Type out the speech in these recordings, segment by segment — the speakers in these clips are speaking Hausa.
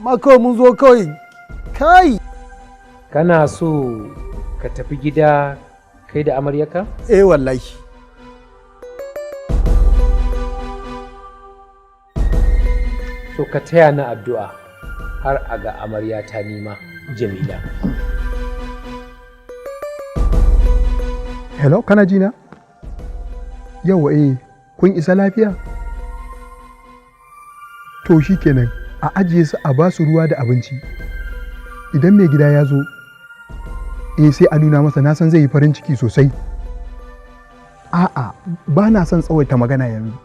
Ma kawai mun zo kawai kai. Kana so ka tafi gida kai da amaryarka? Eh wallahi. To ka taya ni addu'a har a ga amarya ta nima Jamila. Hello, kana ji na? Yauwa, eh, kun isa lafiya? To shi kenan, a ajiye su, a ba su ruwa da abinci. Idan mai gida ya zo, eh, sai a nuna masa, na san zai yi farin ciki sosai. A'a, ba na son tsawaita magana yanzu.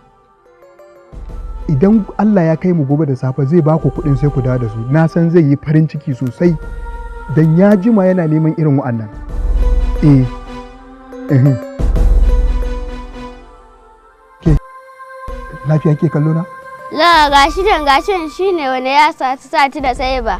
Idan Allah ya kai mu gobe da safe, zai ba ku kuɗin, sai ku dawo da su. Na san zai yi farin ciki sosai dan ya jima yana neman irin wa'annan. Eh. Ehem. Ke, lafiya ke kallo na? La, gashi nan, gashi nan, shine wanda ya saci sati da sai ba.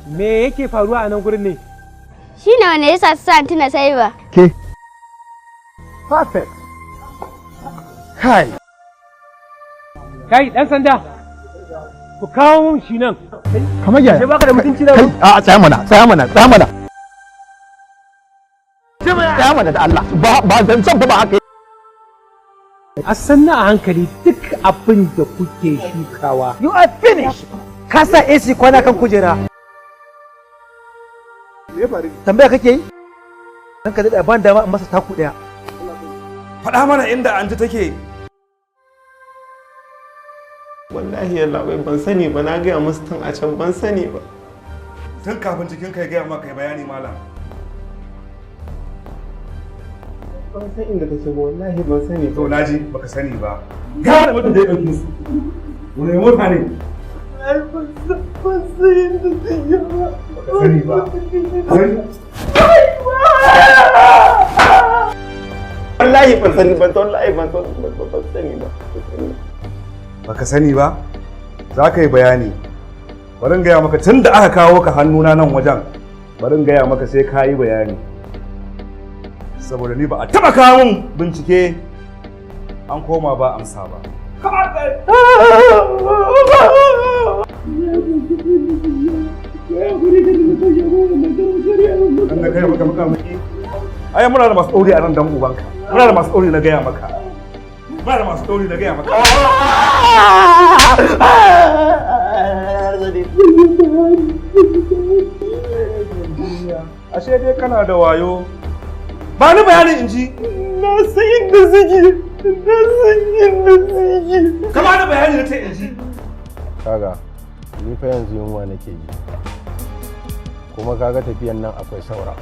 Me yake faruwa a nan gurin ne? Shine wanda ya saci sati na sai ba. Ke. Perfect. Kai. Kai dan sanda. Ku kawo mun shi nan. Kamar yaya? Sai baka da mutunci na. Kai, a tsaya mana, tsaya mana, tsaya mana. Tsaya mana da Allah. Ba zancen fa ba haka. A sanna a hankali, duk abin da kuke shukawa. You are finished. Ka sa AC kwana kan kujera. Tambaya kake yi? Dan ka daɗa ban dama in masa taku ɗaya. Faɗa mana inda anti take. Wallahi yallaɓai, ban sani ba. Na gaya musu tun a can, ban sani ba. Tun kafin jikin kai gaya maka bayani, malam. Ban san inda take ba, wallahi ban sani ba. To naji baka sani ba. Ga da mutum da ya ɗauke su. Wani mota ne? Ai ban san inda take ba. Baka sani ba. Wallahi ban sani ban, wallahi ban sani ba. Baka sani ba? Za ka yi bayani. Bari in gaya maka, tun da aka kawo ka hannuna nan wajen, bari in gaya maka, sai ka yi bayani. Saboda ni ba a taɓa kawo min bincike an koma ba amsa ba. An ga kai maka maka maki. Ai muna da masu ɗauri a nan dan ubanka. Muna da masu ɗauri na gaya maka. Muna da masu ɗauri na gaya maka. Ashe dai kana da wayo. Ba ni bayanin in ji. Na san inda suke. Na san inda suke. Ka ba ni bayani na ce in ji. Kaga, ni fa yanzu yunwa nake ji, kuma kaga tafiyan nan akwai saura,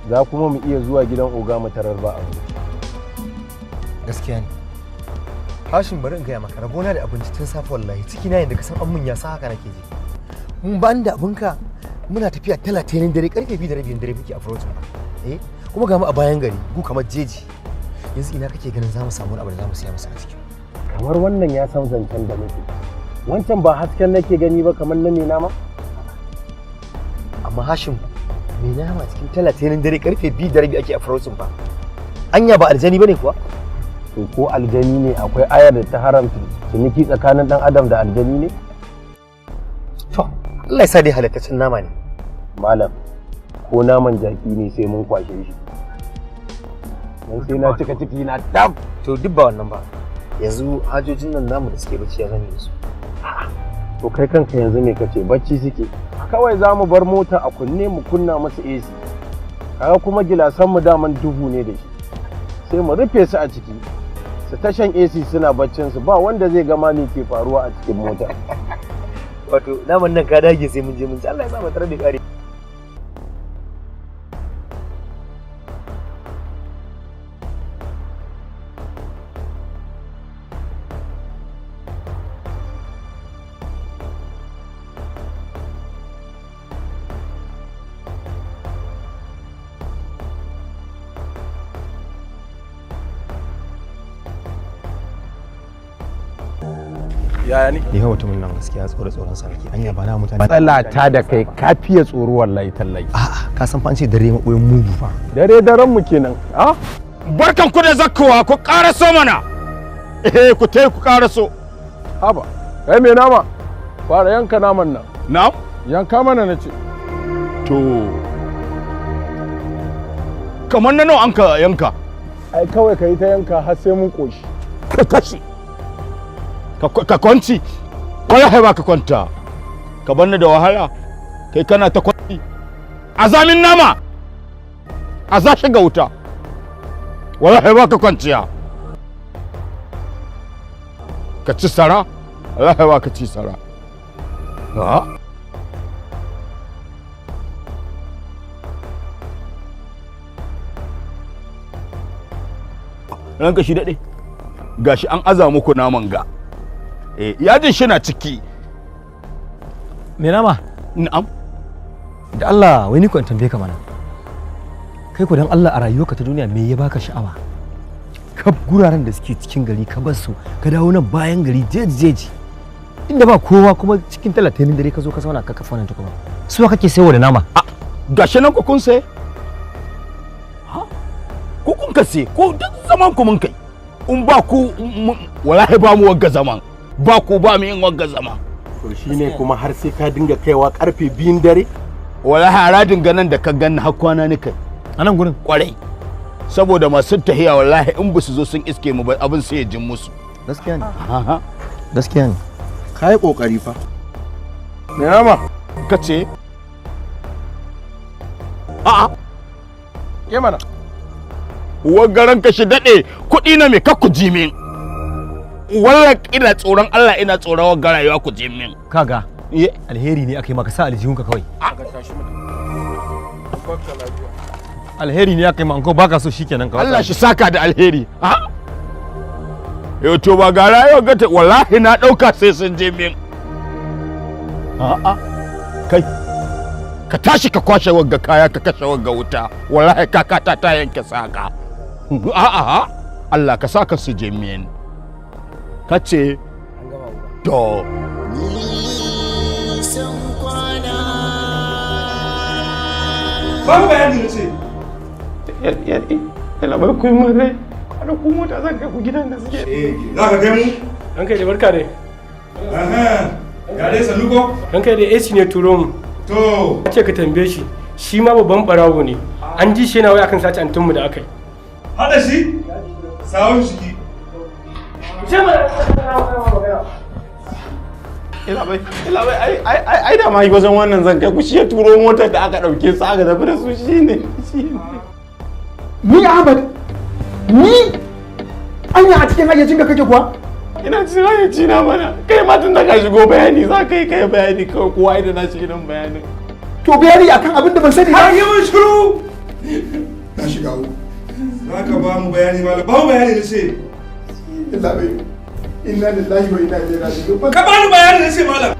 za kuma mu iya zuwa gidan oga mu tarar ba abu. Gaskiya ne. Hashim, bari in gaya maka, rabona da abinci tun safe, wallahi ciki na yanda ka san an mun ya sa haka nake ji. Mun ban da abinka, muna tafiya 30 dare, karfe 2:30 dare muke approaching ba. Eh, kuma ga mu a bayan gari gu kamar jeji. Yanzu ina kake ganin za mu samu wani abu da za mu siya masa a ciki? Kamar wannan ya san zancen da muke. Wancan ba hasken nake gani ba kamar na mai nama? Amma Hashim, mai nama cikin 30 dare, karfe 2:30 ake approaching ba. Anya ba aljani bane kuwa? To ko aljani ne, akwai ayar da ta haramta ciniki tsakanin dan adam da aljani ne? To Allah ya sa dai halattacin nama ne. Malam, ko naman jaki ne sai mun kwashe shi, dan sai na cika ciki na dab. To duk ba wannan ba. Yanzu hajojin nan namu da suke bacci, ya zan yi su? To kai kanka yanzu me kace? Bacci suke. Kawai za mu bar mota a kunne, mu kunna musu AC. Kaga kuma gilasan mu daman duhu ne da shi, sai mu rufe su a ciki su tashan AC suna baccin su, ba wanda zai gama me ke faruwa a cikin mota. Wato naman nan ka dage sai mun je mun ci. Allah ya sa mu tarar bai kare. Yaya ne? Ni fa mutumin nan gaskiya tsoro tsoron sa nake. Anya ba na mutane. Matsala ta da kai, ka fiye tsoro wallahi tallahi. A'a, ka san fa an ce dare maboyin mugu fa. Dare daren mu kenan. A Barkan ku da zakkowa, ku ƙaraso mana. Eh, ku tai ku ƙaraso. Haba, kai mai nama, fara yanka naman nan. Na'am? Yanka mana na ce. To, kamar na nawa an ka yanka? Ai kawai ka yi ta yanka har sai mun ƙoshi. Ka kashi. Ka kwanci. Wallahi ba ka kwanta. Ka bar ni da wahala. Kai kana ta kwanci. Azamin nama. A za shi ga wuta. Wallahi ba ka kwanciya. Ka ci sara. Wallahi ba ka ci sara. Ha? Ranka shi daɗe. Gashi an aza muku naman ga. Eh, yajin shi na ciki. Me nama? Na'am. Da Allah, wai ni ko in tambaye ka mana. Kai ko dan Allah, a rayuwarka ta duniya me ya baka sha'awa? Ka guraren da suke cikin gari ka bar su, ka dawo nan bayan gari jeji jeji. Inda ba kowa, kuma cikin 30 dare ka zo ka zauna ka kafa wannan tukuma. Suwa kake sayo da nama? Gashi nan ku kun sai. Ha? Ku kun ka sai, ko duk zaman ku mun kai. In ba ku, wallahi ba mu wagga zaman. Ba ku ba mu yin wagga zaman. To shine kuma har sai ka dinga kaiwa karfe 2 dare? Wallahi haradin ganan da ka ganni har kwana ni kai. A nan gurin? Kwarai. Saboda masu tahiya wallahi in ba su zo sun iske mu ba, abin sai ya jin musu. Gaskiya ne. Gaskiya ne. Ka yi kokari fa. Me nama? Ka ce? A'a. Ke mana. Wagaran ka shi daɗe, kuɗi na me ka ku ji min. Wallahi ina tsoron Allah, ina tsoron wagga rayuwa, ku ji min. Kaga. Alheri ne aka yi maka, sa aljihunka kawai. Alheri ne aka yi maka, baka so shikenan kawai. Allah shi saka da alheri. Ha? Yau to ba ga rayuwa ga ta, wallahi na ɗauka sai sun je min. A'a. Kai. Ka tashi ka kwashe wagga kaya, ka kashe wagga wuta. Wallahi kakata ta yanke saka. A'a. Allah ka saka su je min. Ka ce? To. Babu bayani na ce. Yalla bai, ku yi min rai. Kada ku mota, zan kai ku gidan da suke. Za ka kai mu? An kai da barka dai. Ya dai, sannu ko? An kai da AC ne turo mu. To. Ce ka tambaye shi, shi ma babban barawo ne. An ji shi yana wai akan sace antinmu da aka yi. Hada shi? Sawun shiki. Yalla bai, ai da ma wajen wannan zan kai ku, shi ya turo motar da aka dauke su aka tafi da su, shine shine. Ni Ahmad, ni anya a cikin hayyacinka kake kuwa? Ina cikin hayyaci na mana. Kai ma tun da ka shigo bayani za ka yi, kai bayani kawai, kowa idan na shi irin bayanin. To bayani akan abin da ban sani ba. Yi mun shiru. Na shiga uku. Za ka ba mu bayani malam. Ba mu bayani na ce. Inna lillahi wa inna ilaihi raji'un. Ka ba ni bayani na ce, malam.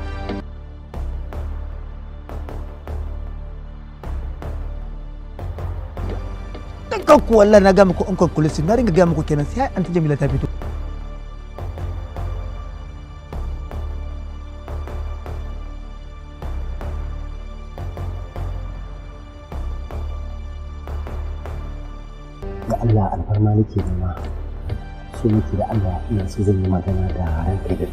Dukkan ku wallahi na ga muku inconclusive, na ringa ga muku kenan sai Anti Jamila ta fito. Da Allah, alfarma nake nema. So nake da Allah, ina so zan yi magana da ranka da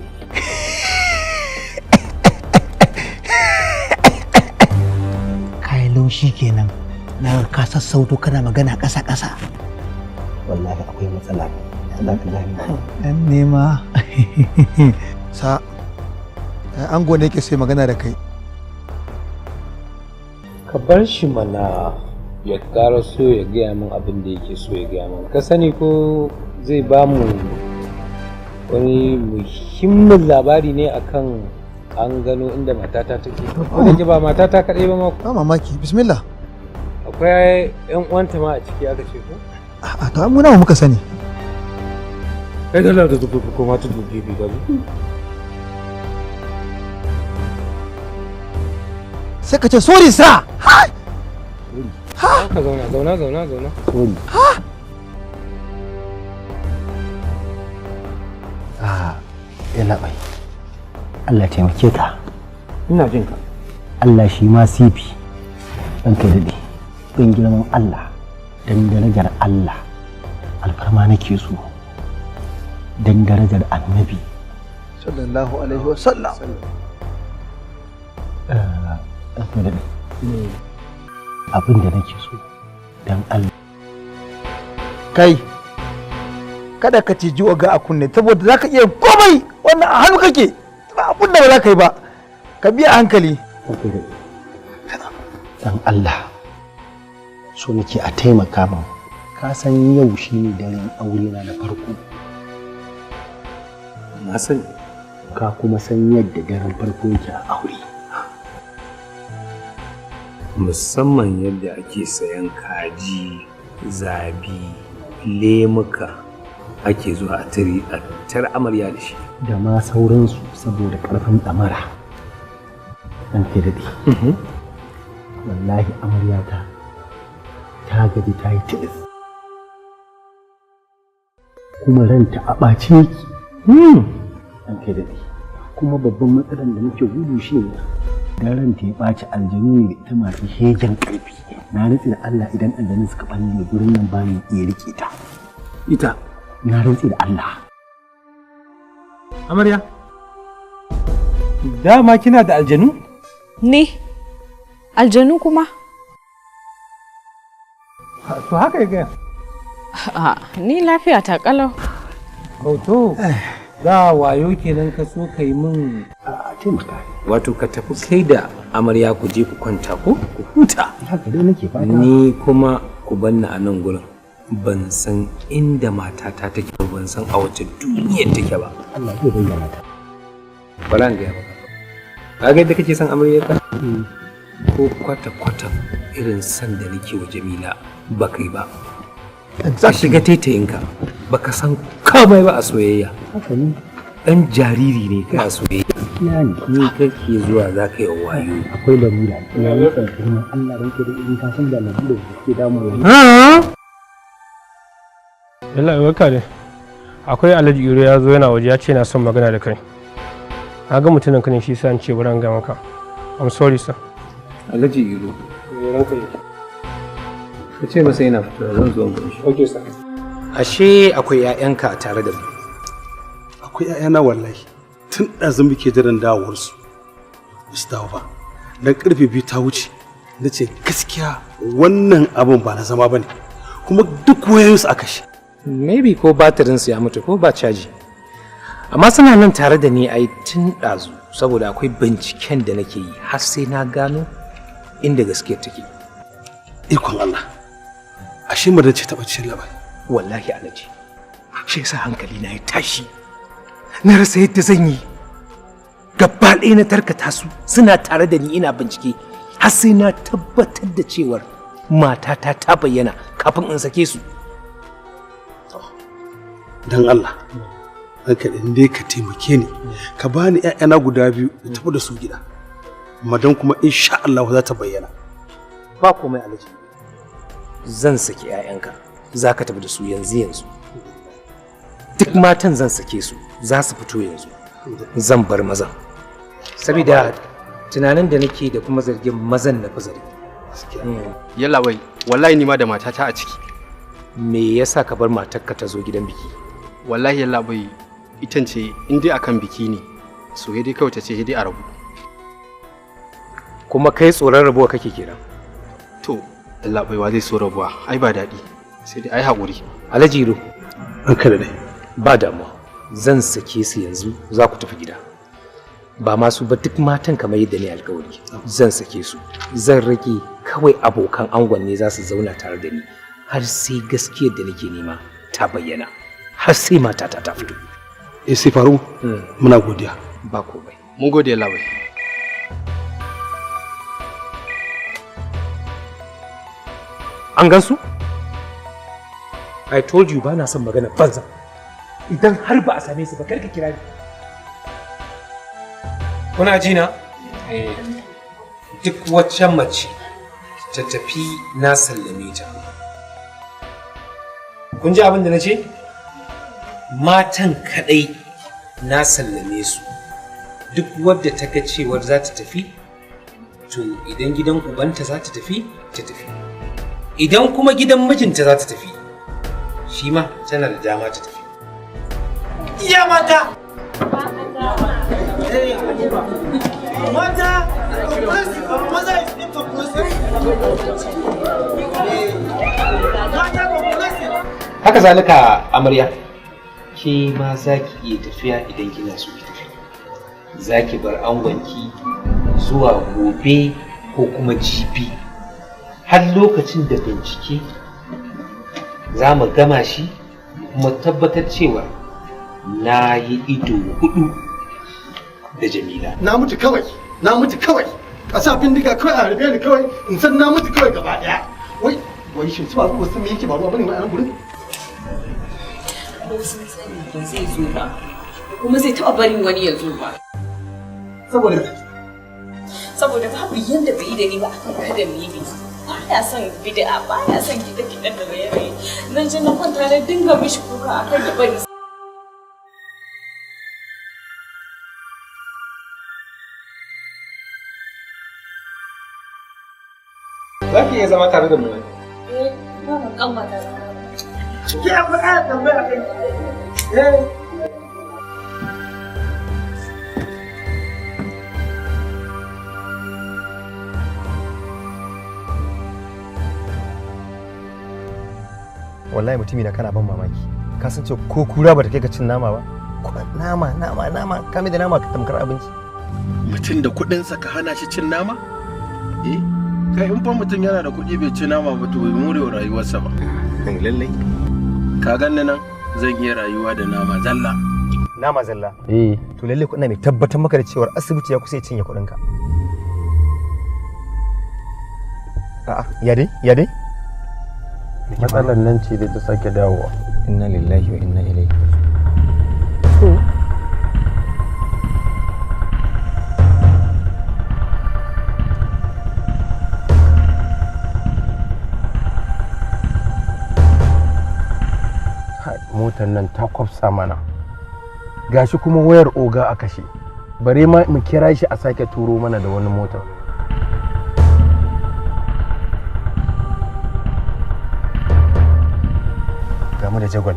Kayan laushi kenan. Na ka sassauto kana magana ƙasa ƙasa. Wallahi akwai matsala. Allah ka gani. Dan nema. Sa ango ne yake sai magana da kai. Ka bar shi mana ya ƙara so ya gaya min abin da yake so ya gaya min. Ka sani ko zai ba mu wani muhimmin labari ne akan an gano inda matata take. Ko da ba matata kaɗai ba ma. Ba mamaki, bismillah. Akwai yan uwanta ma a ciki aka ce ko? A'a, to mu nawa muka sani. Kai da Allah da dubu ko ma ta dubu biyu ba. Sai ka ce sorry sir. Ha! Ha! Ka zauna, zauna, zauna, zauna. Sorry. Ha! Ah, yalla bai. Allah taimake ka. Ina jin ka. Allah shi ma sifi. Ranka daɗe. Don girman Allah, don darajar Allah, Alfarma nake so don darajar Annabi sallallahu alaihi wasallam. Abin da nake so don Allah. Kai, kada ka ciji oga a kunne, saboda za ka iya komai. Wannan a hannu kake, ba abin da ba za ka yi ba. Ka biya hankali. Dan Allah, so nake a taimaka min. Ka san yau shine daren aure na na farko. Na sani. Ka kuma san yadda daren farko yake a aure. Musamman yadda ake sayan kaji, zabi, lemuka, ake zuwa a tari a tar amarya da shi. Da ma sauransu, saboda karfin ɗamara. Ɗan ke daɗe. Wallahi amaryata ta gaji, ta yi tilis. Kuma ranta a ɓace yake. Ɗan ke daɗe. Kuma babban matsalar da nake gudu shi ne dan ranta ya ɓaci, aljanu ne da ita masu hegen ƙarfi. Na rantsi da Allah, idan aljanu suka ɓalle gurin nan, ba ni iya riƙe ta. Ita? Na rantsi da Allah. Amarya, dama kina da aljanu? Ni? Aljanu kuma? To haka ya gaya. Ni lafiya ta kalau. To, za wayo kenan ka so ka yi min. A taimaka. Wato ka tafi kai da amarya ku je ku kwanta ko ku huta. Haka dai nake fata. Ni kuma ku banni a nan gurin. Ban san inda matata take ba, ban san a wace duniyar take ba. Allah zai bayyana ta. Bala in gaya maka. Ka ga yadda kake son amaryarka? Ko kwata-kwata irin san da nake wa Jamila ba kai ba. Ka shiga taitayinka, baka san komai ba a soyayya. Haka ne. Dan jariri ne kai a soyayya. Gaskiya ne. Ni kake zuwa za ka yi wayo. Akwai larura. Ina yi girman Allah, ranke da in ka san da larura da ke damu wani. Yalla, barka ne. Akwai Alhaji Iro ya zo yana waje, ya ce na son magana da kai. Na ga mutumin ka ne, shi sa in ce bari an ga maka. I'm sorry, sir. Alhaji Iro. Ranka ne. Ka ce masa yana fitowa, zan zo in gan shi. Okay, sir. Ashe akwai 'ya'yanka a tare da mu. Akwai 'ya'yana wallahi. Tun ɗazu muke jiran dawowarsu. Ba su dawo ba. Dan karfe 2 ta wuce. Na ce gaskiya wannan abun ba na zama ba ne. Kuma duk wayoyinsu aka shi. Maybe ko batirinsu ya mutu ko ba caji. Amma suna nan tare da ni ai tun ɗazu, saboda akwai binciken da nake yi har sai na gano inda gaskiyar take. Ikon Allah. Ashe madan ce taɓa cin labai. Wallahi Alhaji, shi yasa hankali na ya tashi. Na rasa yadda zan yi. Gaba ɗaya na tarkata su, suna tare da ni ina bincike har sai na tabbatar da cewar matata ta bayyana kafin in sake su. Dan Allah. Ranka ɗin dai ka taimake ni. Ka bani 'ya'yana guda biyu da tafi da su gida. Madan kuma insha Allah za ta bayyana. Ba komai Alhaji. Zan saki 'ya'yanka, za ka tafi da su yanzu yanzu. Duk matan zan sake su, za su fito yanzu. Zan bar mazan. Saboda tunanin da nake da kuma zargin mazan na fi zargi. Yalla bai, wallahi ni ma da matata a ciki. Me yasa ka bar matarka ta zo gidan biki? Wallahi yalla bai, itan ce in dai akan biki ne, so dai kawai ta ce dai a rabu. Kuma kai tsoron rabuwa kake kenan? To, yalla bai, wa zai so rabuwa? Ai ba daɗi. Sai dai ai haƙuri. Alhaji Iro. Ranka da dai. Ba damuwa. Zan sake su yanzu, za ku tafi gida. Ba masu ba, duk matan kamar yadda ne alkawari. Zan sake su. Zan rage kawai abokan angon ne za su zauna tare da ni har sai gaskiyar da nake nema ta bayyana. Har sai matata ta fito. Eh, sai faru. Muna godiya. Ba komai. Mun gode yalla bai. An gansu? I told you ba na son magana banza. Idan har ba a same su ba, kar ka kira ni. Kuna ji na? Duk wacce mace ta tafi, na sallame ta. Kun ji abin da na ce? Matan kadai na sallame su. Duk wadda ta ga cewar za ta tafi, to idan gidan ubanta za ta tafi, ta tafi. Idan kuma gidan mijinta za ta tafi, Shi ma tana da dama ta tafi. Iya mata! Mata! Maza is inconclusive. Mata conclusive. Haka zalika amarya, ke ma za ki iya tafiya idan kina so ki tafi. Za ki bar angonki zuwa gobe ko kuma jibi. Har lokacin da bincike za mu gama shi kuma tabbatar cewa na yi ido hudu da Jamila. Na mutu kawai, na mutu kawai. A sa bindiga kawai a harbe ni kawai, in san na mutu kawai gaba daya. Wai, wai shin su ba su me yake faruwa bane ma a nan gurin? Ko sun sani ba zai zo ba, kuma zai taɓa barin wani ya zo ba. Saboda Saboda babu yanda bai yi da ni ba akan kada mu yi biki. Baya son bid'a, baya son kiɗe-kiɗe da raye-raye. Nan je na kwanta na dinga mishi kuka akan ya bari. Za ki iya zama tare da mu ne. Eh, ba mu kanwata. Ki akwai aya tambaya kai. Eh. Wallahi mutumi na kana ban mamaki. Ka san cewa ko kura bata kai ka cin nama ba? Ko nama nama nama kame da nama ka tamkar abinci. Mutum da kuɗinsa ka hana shi cin nama? Eh, kai in fa mutum yana da kuɗi bai ci nama ba to bai more wa rayuwarsa ba. Lallai. Ka ganni nan zan iya rayuwa da nama zalla. Nama zalla. Eh. To lallai kuɗina mai tabbatar maka da cewar asibiti ya kusa ya cinye kuɗinka. A'a, ya dai? Ya dai? Matsalar nan ce da ta sake dawowa. Inna lillahi wa inna ilaihi. To. Kai, motar nan ta kwafsa mana. Gashi kuma wayar oga a kashe. Bare ma mu kira shi a sake turo mana da wani motar. Gamu da jagwal.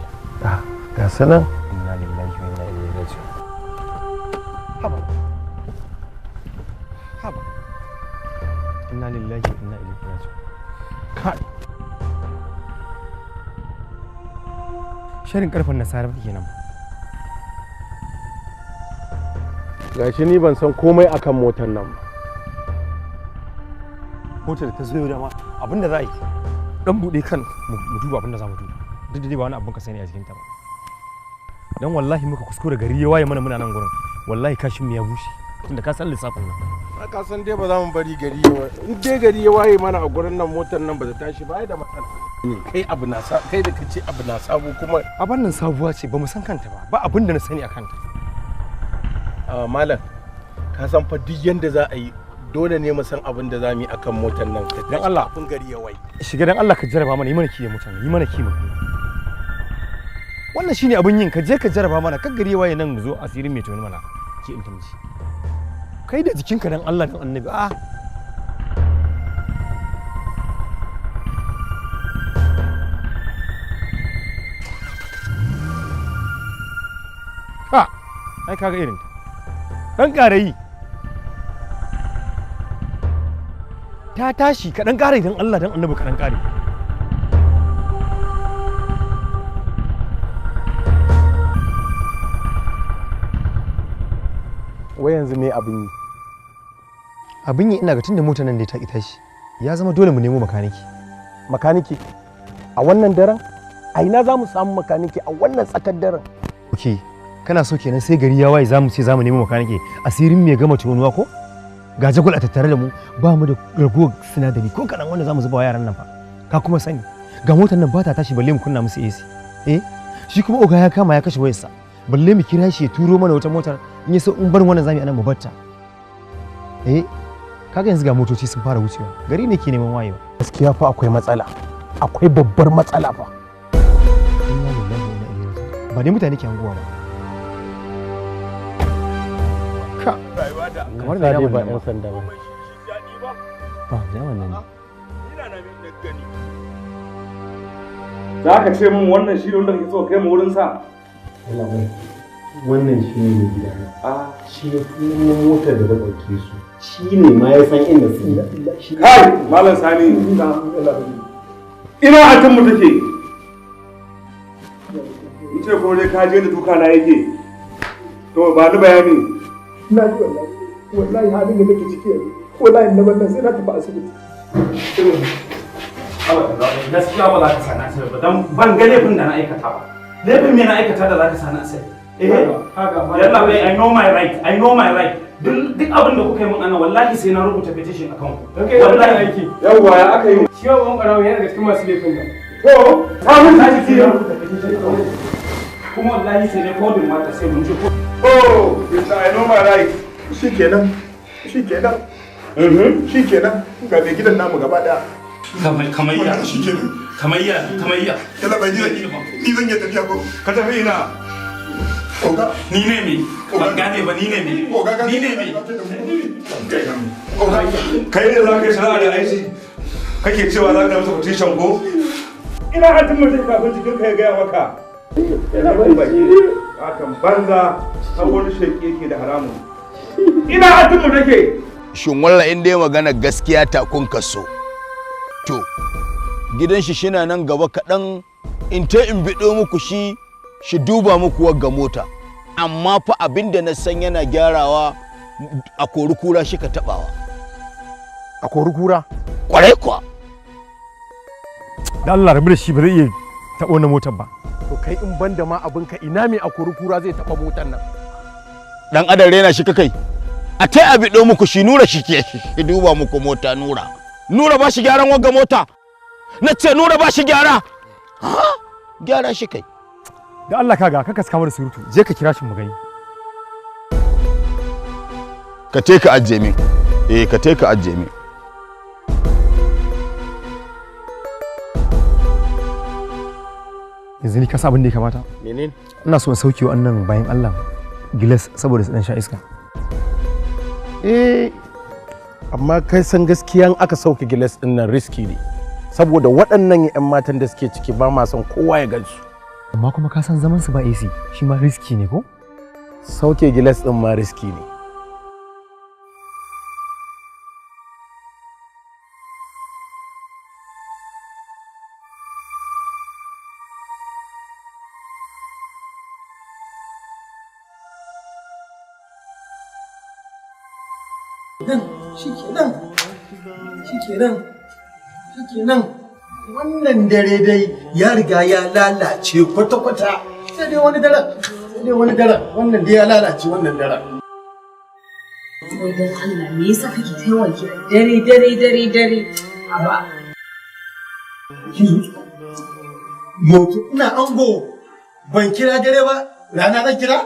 Ga su nan. Inna lillahi wa inna ilaihi raji'un. Haba. Haba. Inna lillahi wa inna ilaihi raji'un. Kai. Shirin karfin nasara fa kenan. Gashi ni ban san komai akan motar nan ba. Motar da ta zo yau dama abinda za a yi. Dan bude kan mu duba abinda za mu duba. Duk da dai ba wani abin ka sani a jikinta ba. Dan wallahi muka kuskure gari ya waye mana muna nan gurin. Wallahi kashin mu ya bushe. Tunda ka san lissafin nan. Ba ka san dai ba za mu bari gari ya waye. In dai gari ya waye mana a gurin nan motar nan ba ta tashi ba ai da matsala. Ne kai abu na sa kai da kace abu na sabo kuma abin nan sabuwa ce ba mu san kanta ba. Ba abin da na sani a kanta. A malam ka san fa duk yanda za a yi dole ne mu san abin da za mu yi akan motar nan ta Dan Allah. kafin gari ya waye. Shiga dan Allah ka jarraba mana yi mana kiyaye mutane yi mana kima. Wannan shine abin yin ka je ka jarraba mana kan gari ya waye nan mu zo asirin mai toni mana ki in tamci. Kai da jikinka dan Allah dan Annabi a ha ai kaga irin ta. Dan ƙara yi. Ta tashi ka dan ƙara idan Allah dan Annabi ka dan ƙare. Wai yanzu me abin yi? Abin yi ina ga tunda motar nan da ta ki tashi ya zama dole mu nemo makaniki. Makaniki a wannan daren? A ina za mu samu makaniki a wannan tsakar daren? Ok, kana so kenan sai gari ya waye za mu ce za mu nemo makaniki asirin me gama tonuwa ko? Ga jagwal a tattare da mu ba mu da ragowar sinadari ko kaɗan wanda za mu zuba wa yaran nan fa. Ka kuma sani ga motar nan ba ta tashi balle mu kunna musu AC. Eh, shi kuma oga ya kama ya kashe wayarsa. Balle mu kira shi ya turo mana wata motar in ya so in barin wannan zamu yi anan mu batta. Eh, kaga yanzu ga motoci sun fara wucewa gari ne ke neman wayewa. Gaskiya fa akwai matsala. Akwai babbar matsala fa. Inna lillahi wa inna ilaihi raji'un. Ba dai mutane ke hanguwa ba. Ka kamar da dai yaman ba nan 'yan ma. sanda ba. Ba da yaman nan ne. Za ka ce min wannan shi ne wanda kake so kai mu wurin sa? Wannan shi ne mai gida. Shi ya kuma motar da ta ɗauke su. Shi ne ma ya san inda su. Kai, Malam Sani. Ina antin mu take? In ce ko dai ka je da duka na yake. To ba ni bayani. Na ji wallahi. Wallahi halin da nake ciki yanzu. Wallahi na wannan sai na tafi asibiti. Gaskiya ba za ka sani asali ba don ban ga laifin da na aikata ba. Laifin me na aikata da za ka sani asali? Eh, yalla bai, I know my right, I know my right. Duk abin da kuka yi min ana wallahi sai na rubuta petition akan ku. Wallahi aiki. Yawwa ya aka yi. Shi wa ɓarawo yana da cikin masu laifin nan. To, ta mun tashi sai na rubuta petition akan ku. Kuma wallahi sai ne kodin mata sai mun ji ko. Oh, Mr. I know my right. Shikenan. Shikenan. Shikenan. Ga mai gidan namu gaba daya. Kamayya. Kamayya, kamayya. Yalla bai ni ni zan iya tafiya ko? Ka tafi ina? Oga. Ni ne me? Ban gane ba ni ne me? Ni ne me? Kai ne za ka yi sana'a da aiki? Kake cewa za ka masa petition ko? Ina antin mutum kafin jikin ka ya gaya maka. Ina bai Akan banza har wani sheki yake da haramun. Ina antin mu take? Shin walla in dai magana gaskiya ta kun kaso. To, gidan shi shina nan gaba kaɗan in ta in biɗo muku shi shi duba muku wagga mota. Amma fa abin da na san yana gyarawa a kori kura shi ka taɓawa. A kori kura? Kwarai kuwa. Da Allah rabu da shi ba zai iya taɓa wannan motar ba. To kai in banda ma abinka ina mai a kori kura zai taɓa motar nan. Dan adam rena shi kakai. A ta a biɗo muku shi Nura shi ke shi duba muku mota Nura. Nura ba shi gyaran wagga mota. Na ce Nura ba shi gyara. Ha? Gyara shi kai. Da Allah kaga kaka saka mana surutu je ka kira shi mu gani. Ka te ka ajiye min. Eh ka te ka ajiye min. Yanzu ni ka sa abin da ya kamata. Menene? Ina so in sauke wannan bayan Allah gilas saboda su dan sha iska. Eh amma kai san gaskiyan aka sauke gilas din nan riski ne. Saboda waɗannan 'yan matan da suke ciki ba ma son kowa ya gansu. Amma kuma ka san zaman su ba AC shi ma riski ne ko? Sauke gilas din ma riski ne. Nan shikenan. Shikenan. Shikenan. Wannan dare dai ya riga ya lalace kwata-kwata. Sai dai wani daren. Sai dai wani daren. Wannan dai ya lalace wannan daren. Wai dan Allah me yasa kake ta yawan kira dare dare dare dare? Aba. Yau ina ango ban kira dare ba rana zan kira?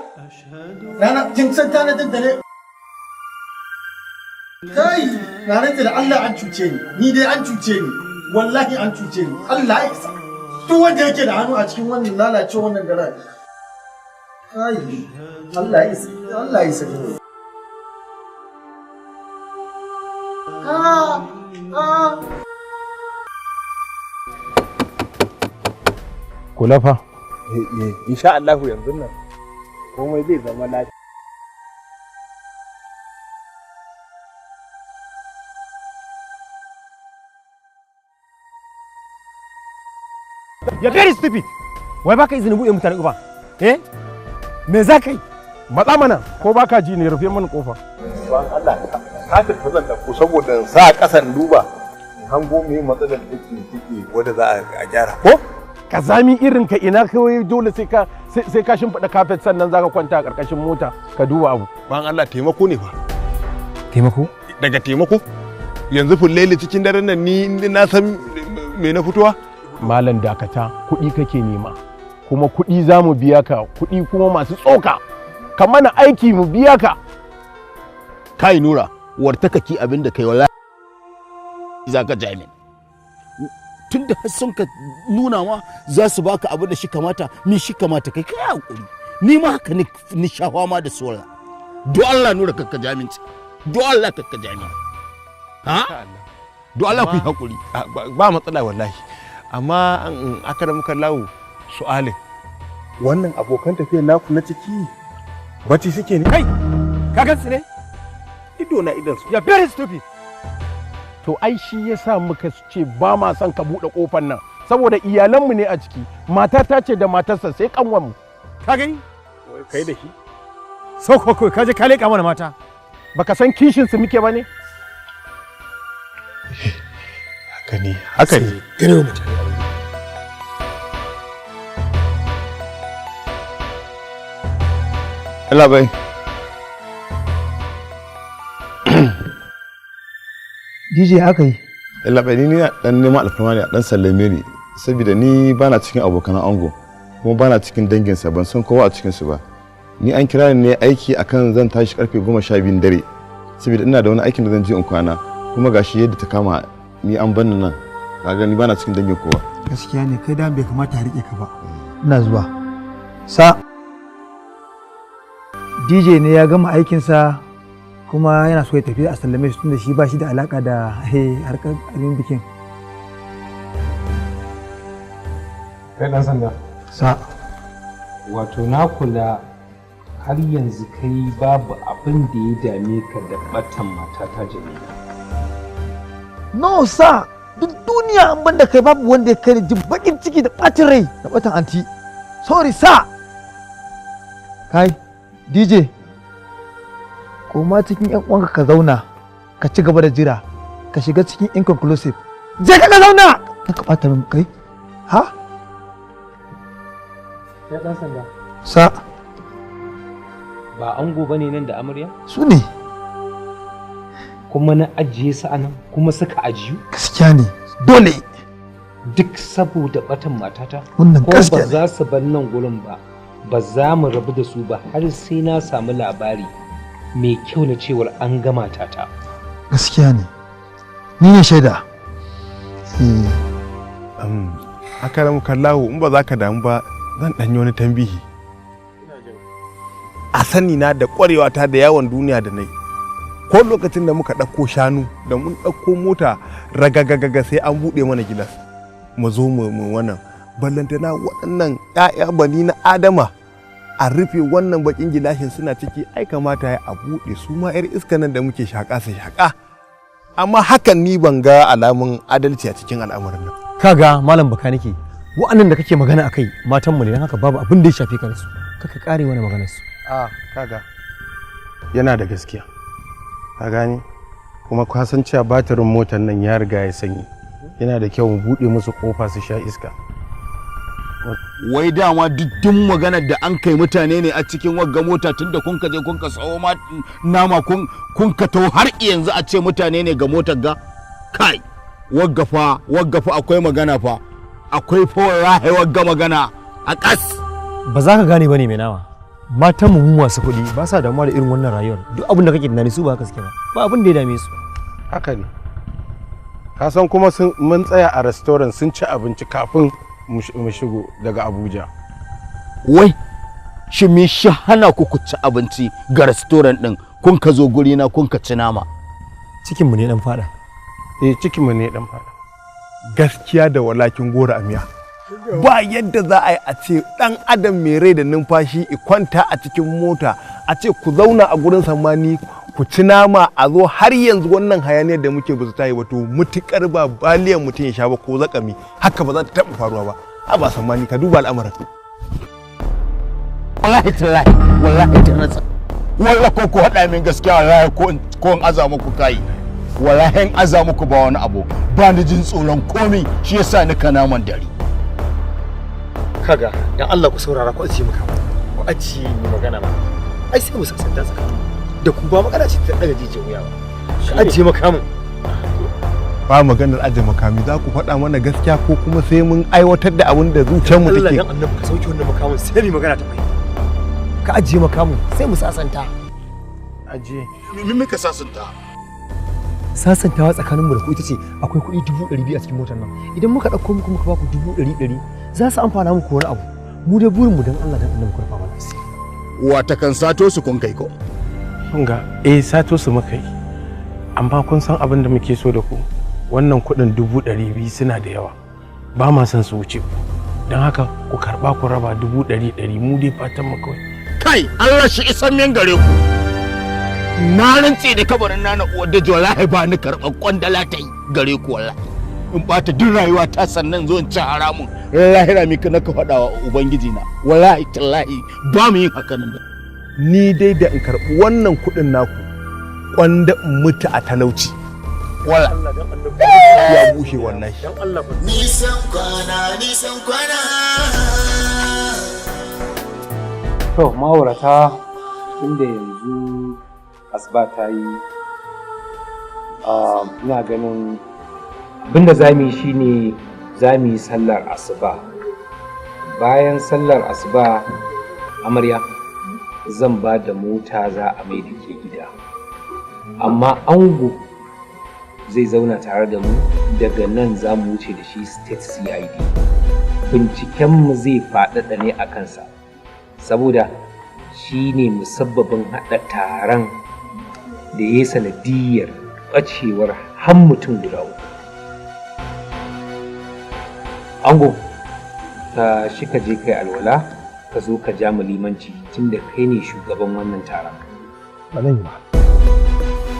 Rana kin san tanadin dare? Kai na rantse da Allah an cuce ni, ni dai an cuce ni, wallahi an cuce ni, Allah ya isa. Duk wanda yake da hannu a cikin wannan lalace wannan daren. Kai Allah ya isa, Allah ya isa. Ah, ah. Kula fa. Insha Allah yanzu nan komai zai zama lafiya. You're very stupid. Wai baka izinin buɗe mutane ƙofa? Eh? Me za ka yi? Matsa mana ko baka ji ne rufe mana ƙofa. Ban Allah ka tafi zan ɗauko saboda in sa ƙasan duba in hango me matsalar da take wadda za a gyara ko? Kazami irin ka ina kawai dole sai ka sai ka shimfiɗa kafet sannan zaka kwanta a ƙarƙashin mota ka duba abu. Ban Allah taimako ne fa. Taimako? Daga taimako? Yanzu fullele cikin daren nan ni na san me na fitowa? Malam dakata kuɗi kake nema kuma kuɗi za mu biya ka kuɗi kuma masu tsoka ka mana aiki mu biya ka. Kai Nura wartaka ki abin da kai wallahi za ka jami. Tun da har sun ka nuna ma za su baka abin da shi kamata ni shi kamata kai kai hakuri ni ma haka ni shafa ma da sora. Do Allah Nura kakka jaminci. Do Allah kakka jamin. Ha? Do Allah ku yi hakuri. Ba matsala wallahi. Amma an aka muka lawo su'alin. Wannan abokan tafiyar naku na ciki bacci suke ne? Kai, ka gan su ne? Ido na idan su. You are very stupid. To ai shi yasa muka ce ba ma son ka buɗe ƙofar nan, saboda iyalanmu ne a ciki, matata ce da matarsa sai kanwanmu. Ka gani? Kai da shi. Sauko kai, ka je ka leƙa mana mata. Baka san kishin su muke ba ne? Haka ne, haka ne. Gane mutane. Allah bai. DJ, aka yi. Allah bai, ni dan neman alfarma ne a dan sallame ni, saboda ni bana cikin abokan ango kuma bana cikin danginsa, ban san kowa a cikin su ba. Ni an kira ni ne aiki akan zan tashi karfe 12 dare, saboda ina da wani aikin da zan je in kwana, kuma gashi yadda ta kama ni an banni nan, kaga ni bana cikin dangin kowa. Gaskiya ne, kai da bai kamata a rike ka ba. Ina zuwa. Sa DJ ne ya gama aikinsa kuma yana so ya tafi, a sallame shi tunda shi ba shi da alaka da harkar abin bikin. Kai dan sanda. Sa. Wato na kula har yanzu kai babu abin da ya dame ka da batan matata Jamila. No sa, duk duniya an banda kai babu wanda ya kai jin bakin ciki da bacin rai da batan anti. Sorry sa. Kai DJ, koma cikin yan uwanka ka zauna, ka ci gaba da jira, ka shiga cikin inconclusive. Je ka zauna, ka bata min kai. Ha? Kai dan sanda. Sa. Ba ango bane nan da amarya? Su ne. Kuma na ajiye su anan kuma suka ajiyu? Gaskiya ne. Dole. Duk saboda batan matata? Wannan gaskiya ne. Ko ba za su bar nan gurin ba, ba za mu rabu da su ba har sai na samu labari mai kyau na cewar an ga matata. Gaskiya ne. Ni ne shaida. Akaramu kallahu, in ba za ka damu ba zan ɗanyi wani tambihi. A sani na da ƙwarewa ta da yawon duniya da nai, ko lokacin da muka ɗauko shanu da mun ɗauko mota ragagagaga sai an buɗe mana gilas mu zo mu wannan, ballantana waɗannan ‘ya'ya bani na adama a rufe wannan bakin gilashin suna ciki, ai kamata ya a buɗe su ma 'yar iska nan da muke shaƙa su shaƙa. Amma hakan ni ban ga alamun adalci a cikin al'amarin nan. Kaga malam bakanike, wa'annan da kake magana akai matanmu ne, don haka babu abin da ya shafe ka da su, kaka kare wani maganar su. A kaga yana da gaskiya, ka gane, kuma ka san cewa batirin motar nan ya riga ya sanyi, yana da kyau mu buɗe musu kofa su sha iska. Wai dama duk maganar da an kai mutane ne a cikin wagga mota, tunda kun ka je kun ka tsawo nama kun ka taho har yanzu a ce mutane ne ga motar ga kai wagga fa, wagga fa akwai magana fa, akwai fa wallahi wagga magana a kas. Ba za ka gane bane mai nama, matan mu masu kuɗi ba sa damuwa da irin wannan rayuwar, duk abin da kake tunani su ba haka suke ba, ba abin da ya dame su. Haka ne, ka san kuma mun tsaya a restaurant sun ci abinci kafin mu shigo daga Abuja. Wai shi me shi hana ku ku ci abinci ga restaurant din, kun ka zo guri na kun ka ci nama? Cikin mu ne dan fada. Eh, cikin mu ne dan fada. Gaskiya da walakin goro a miya. Ba yadda za a yi a ce dan adam mai rai da numfashi i kwanta a cikin mota, a ce ku zauna a gurin samani ku ci nama, a zo har yanzu wannan hayaniyar da muke ba su tayi ba, to mutukar ba baliyan mutum ya sha ba ko zakami, haka ba za ta taɓa faruwa ba. A ba samani ka duba al'amarin. Wallahi tallahi, wallahi tallahi, wallahi ko ku haɗa min gaskiya, wallahi ko in aza muku kai, wallahi in aza muku ba wani abu, ba ni jin tsoron komai, shi yasa ni ka naman dare. Kaga dan Allah ku saurara, ku ajiye muka, ku ajiye mu magana ba, ai sai mu sasanta tsakanin da ku, ba magana ce ta daga jijiyar wuya ba, ka ajiye makamin. Ba maganar ajiye makami, za ku faɗa mana gaskiya ko kuma sai mun aiwatar da abin da zuciyarmu take. Allah dan annabi ka sauke wannan makamin sai mu magana ta fahimta. Ka ajiye makamin sai mu sasanta. Ajiye. Me muka sasanta? Sasantawa tsakaninmu da ku ita ce akwai kuɗi 200,000 a cikin motar nan, idan muka ɗauko muku muka baku 100,000 za su amfana muku wani abu, mu da burinmu don Allah dan annabi ku rufa mana asiri. Wata kan sato su kun kai ko? Kun ga eh sato su muka yi, amma kun san abin da muke so da ku, wannan kuɗin 200,000 suna da yawa, Ba ma son su wuce, don haka ku karba ku raba 100,000, mu dai fatan mu kawai. Kai, Allah shi isan min gare ku. Na rantse da kabarin nana uwar da, wallahi ba ni karɓar kwandala ta yi gare ku. Wallahi in bata duk rayuwa ta, sannan zo in ci haramun lahira, mi ka naka faɗa wa ubangiji na? Wallahi tallahi ba mu yin haka nan. Ni dai da in karɓi wannan kuɗin naku, kwanda in mutu a talauci. Wala ya bushe wallahi. Nisan kwana, nisan kwana. To ma'aurata, tunda yanzu asuba ta yi, ina ganin abinda za mu yi shine za mu yi sallar asuba. Bayan sallar asuba, amarya, zan ba da mota za a mai da ke gida, amma ango zai zauna tare da mu. Daga nan za mu wuce da shi State CID. Bincikenmu zai faɗaɗa ne a kansa, saboda shi ne musabbabin haɗa taron da ya yi sanadiyar ɓacewar har mutum guda uku. Ango, ka shi ka je kai alwala, ka zo ka ja mu limanci, tunda kai ne shugaban wannan taron. Ba zan yi ba.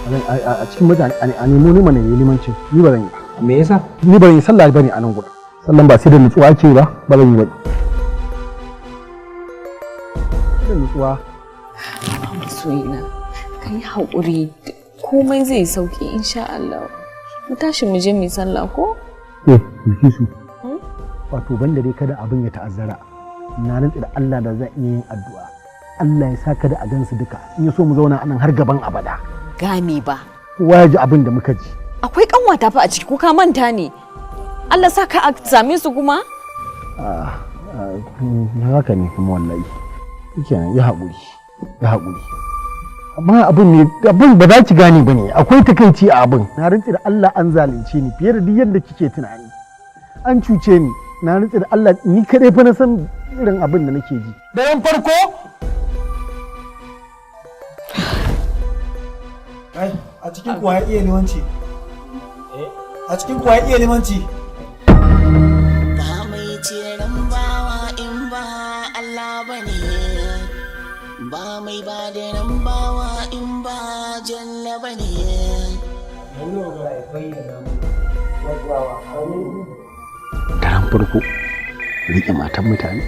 A cikin mutane a nemo ni mana yi limancin, ni ba zan yi ba. Me yasa? Ni ba zan yi sallah bane a nan gurin. Sallan ba sai da nutsuwa ake ba, ba zan yi ba. Da nutsuwa. Masoyina, ka yi haƙuri, komai zai sauki insha Allah. Mu tashi mu je mu yi sallah ko? Eh, Bilkisu. Wato banda dai kada abin ya ta'azzara. Na rantsi da Allah da zan iya yin addu'a. Allah ya sa kada a gansu duka. In ya so mu zauna anan har gaban abada. Game ba. Kowa ya ji abin da muka ji. Akwai kanwata fa a ciki, ko ka manta ne? Allah sa ka a same su kuma? Ah, haka ne kuma wallahi. Shikenan, ya haƙuri. Ya haƙuri. Amma abin ne, abin ba za ki gane ba ne, akwai takaici a abin. Na rantsi da Allah an zalunce ni fiye da duk yadda kike tunani. An cuce ni, na rantsi da Allah ni kadai fa na san irin abin da nake ji. Daren farko. Ai, a cikin kuwa ya iya limanci? A cikin kuwa ya iya limanci? Ba mai ciran bawa in ba Allah ba ne, ba mai ba da ran bawa in ba jalla ba ne. Daren farko riƙe matan mutane.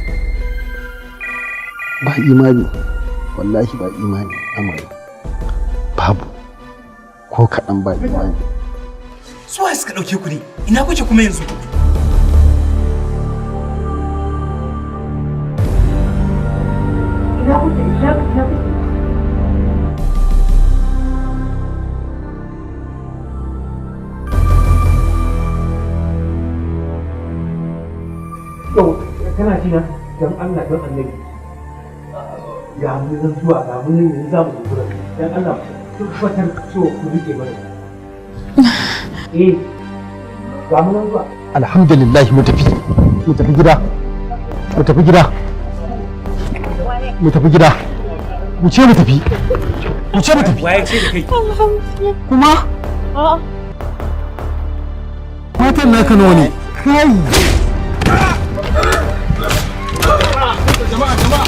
Ba imani, wallahi ba imani amari. Babu ko kaɗan ba imani. Su waye suka ɗauke ku ne? Ina kuke kuma yanzu? Ina kuke? Ina kuke? To, kana ji na, don Allah don Annabi. Ga mu nan zuwa, ga mu nan yanzu za mu zo gurin. Don Allah tabbatar cewa ku rike mana. Eh, ga mu nan zuwa. Alhamdulillah, mu tafi. Mu tafi gida. Mu tafi gida. Mu tafi gida. Mu ce mu tafi. Mu ce mu tafi. Waye ce da kai? Kuma? Matan naka nawa ne? Kai. Jama'a, jama'a.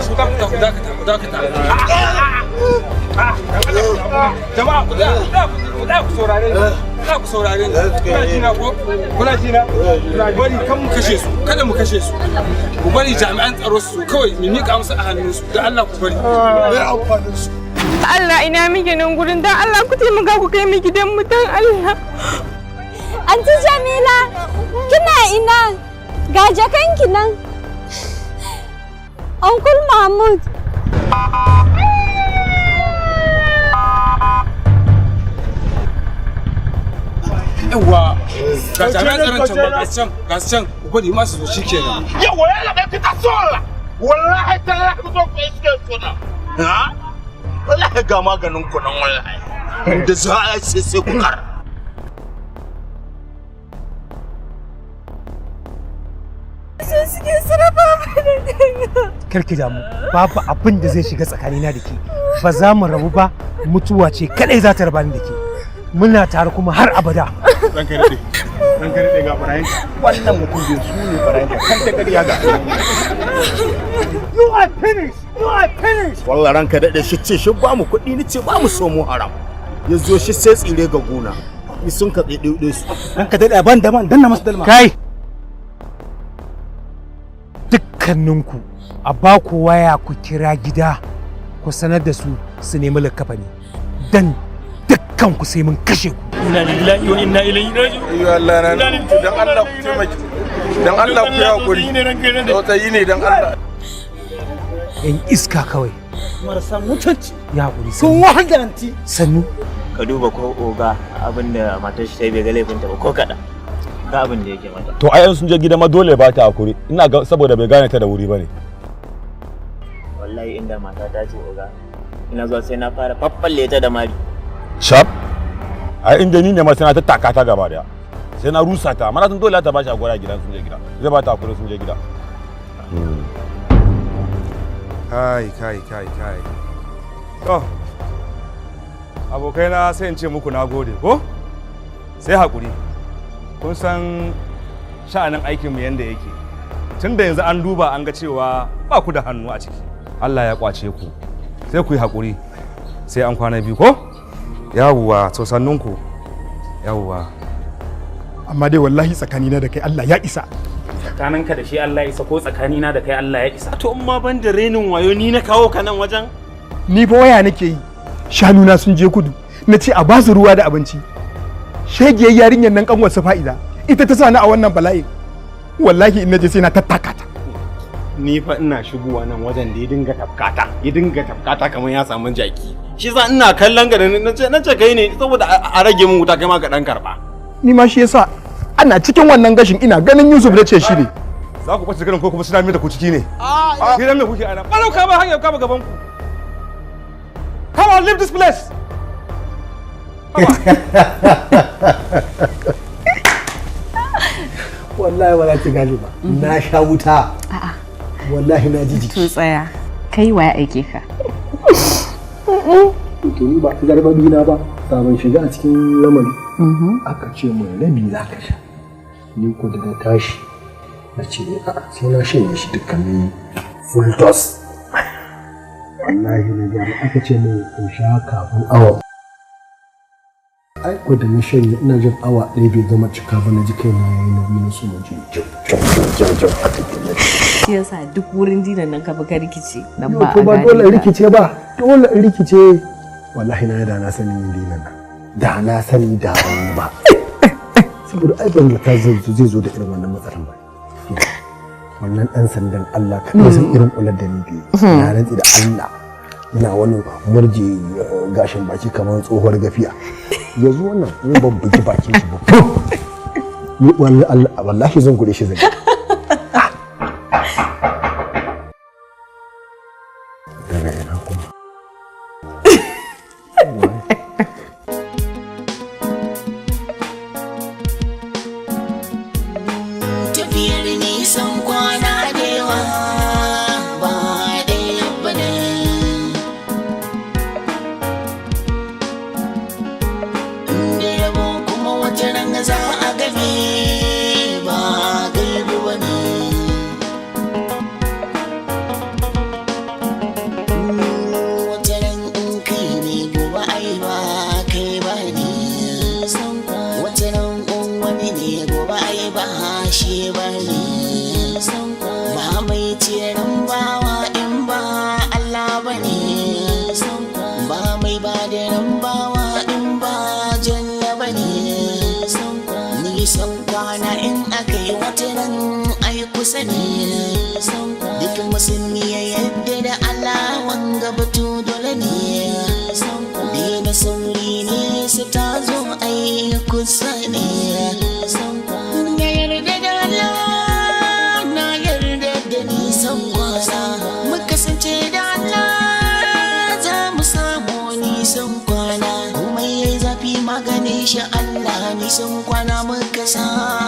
Ku dakata, ku dakata. Jama'a, ku tsaya ku saurare ni. Ku saurare ni. Kuna ji na ko? Kuna ji na? Bari kan mu kashe su, kada mu kashe su. Ku bari jami'an tsaro su kawai mu miƙa musu a hannunsu. Da Allah ku bari. Me amfanin su? Allah, ina miki nan gurin, dan Allah ku taimaka ku kai mi gidan mu, dan Allah. Anti Jamila, kina ina? Ga jakanki nan. Uncle Mahmud. Yawwa, ga jami'an tsaron can ba, ga su can, ga su can, ku bari masu zo shikenan. Yawa ya laɓe fita sola. Wallahi tallahi ku zo ku iske suna. Ha? Wallahi ga maganin ku nan wallahi. Da za a sai sai ku kar. Su suke sarrafa mana dinga. Karki damu, babu abin da zai shiga tsakanina da ke. Ba za mu rabu ba, mutuwa ce kadai za ta raba ni da ke. Muna tare kuma har abada. Ranka daɗe. Ran ka rade ga barayin. Wannan mutum biyu su ne barayin kan ta ƙarya ga. You are finished. You are finished. Wallahi ranka daɗe shi ce shi ba mu kuɗi ni ce ba mu so mu haram. Ya zo shi sai tsire ga gona. Ni sun ka ɗaiɗaiɗe su. Ranka daɗe ban da man danna masu dalma. Kai! Dukkaninku a ba ku waya ku kira gida ku sanar da su su nemi likkafani. Dan dukkanku sai mun kashe ku. Inna lillahi wa inna ilaihi raji'un. Ayyo Allah na dan Allah ku taimaki. Dan Allah ku yi hakuri. Tsautsayi ne dan Allah. Yan iska kawai. Marasa mutunci. Ya hakuri. Sun wahal da anti. Sannu. Ka duba ko oga abin da matar shi ta yi bai ga laifinta ba ko kaɗan. Ga abin da yake mata. To ai sun je gida ma dole ba ta hakuri. Ina ga saboda bai gane ta da wuri bane. Wallahi inda mata ta ce oga ina zuwa sai na fara faffalle ta da mari. Shaf. Ai inda ni ne ma sai na tattaka ta gaba daya. Sai na rusa ta. Amma na san dole ta bashi hakuri a gidan sun je gida. Zai ba ta hakuri sun je gida. Kai kai kai kai. To abokaina sai in ce muku na gode ko? Sai hakuri. Kun san sha'anin aikinmu yanda yake. Tun da yanzu an duba an ga cewa ba ku da hannu a ciki. Allah ya kwace ku. Sai ku yi hakuri. Sai an kwana biyu ko? Yawwa, to sannunku. Yawwa. Amma dai wallahi tsakanina da kai Allah ya isa. Tsakaninka da shi Allah ya isa ko tsakanina da kai Allah ya isa. To in ma ban da renin wayo ni na kawo ka nan wajen? Ni fa waya nake yi. Shanuna sun je kudu. Na ce a basu ruwa da abinci. Shegiyar yarinyar nan kanwar su fa'iza. Ita ta sa ni a wannan bala'in. Wallahi in naje sai na tattaka ta. Ni fa ina shigowa nan wajen da ya dinga tafkata, ya dinga tafkata kamar ya samu jaki. Shi sa ina kallon ka da na ce kai ne saboda a rage min wuta kai ma ka dan karba. Ni ma shi yasa ana cikin wannan gashin ina ganin Yusuf na ce shi ne. Za ku ɓace garin ko kuma suna mai da ku ciki ne? Gidan me kuke ana? Ɓalau kama hanyar kama gaban ku. Come on, leave this place. Wallahi ba za ki gane ba. Na sha wuta. Wallahi na ji jiki. To tsaya. Kai waya aike ka. To ni ba zarbabi na ba, sabon shiga a cikin lamari. Aka ce mun rabi za ka sha. Ni ko da na tashi na ce a'a sai na shanye shi dukkanin full dose. Wallahi na gani aka ce mun in sha kafin awa. Ai ko da na shanye ina jin awa ɗaya bai gama cika ba na ji kaina yayi nauyi na so na ji jim jim jim jim a cikin na Shi yasa duk wurin dinan nan ka bi ka rikice nan ba to a ba gane dole in ka. rikice ba dole in rikice wallahi na da na sani yin dinan nan da na sani da ban yi ba saboda ai ban zata zai zo da irin wannan matsalan ba wannan dan sandan Allah kaɗai san irin kular da ni biyu na rantsi da Allah yana wani murje gashin baki kamar tsohuwar gafiya yanzu wannan in ban bugi bakin shi ba ni wallahi zan gure shi zan daga ina kuma Tafiyar nisan kwana da yawa ba ɗaya ba ne. Inda rabo kuma wata ran za a gani ba gaibu ba ne. Wata ran in kai ne gobe ai ba kai ba ne. Wata ran in wani ne gobe ai ba shi ba ne. Ba mai ciran bawa in ba Allah ba ne. Ba mai ba da ran bawa in ba jalla ba ne. Nisan kwana in aka yi wata ran ai kusa ne. Duk musulmi ya yadda da Allah wanga batu dole ne. Daina sauri ne su ta zo ai kusa ne. Na yarda da Allah, na yarda da nisan kwana. Mu kasance da Allah, za mu samu nisan kwana. Komai yayi zafi maganin shi Allah, nisan kwana muka samu.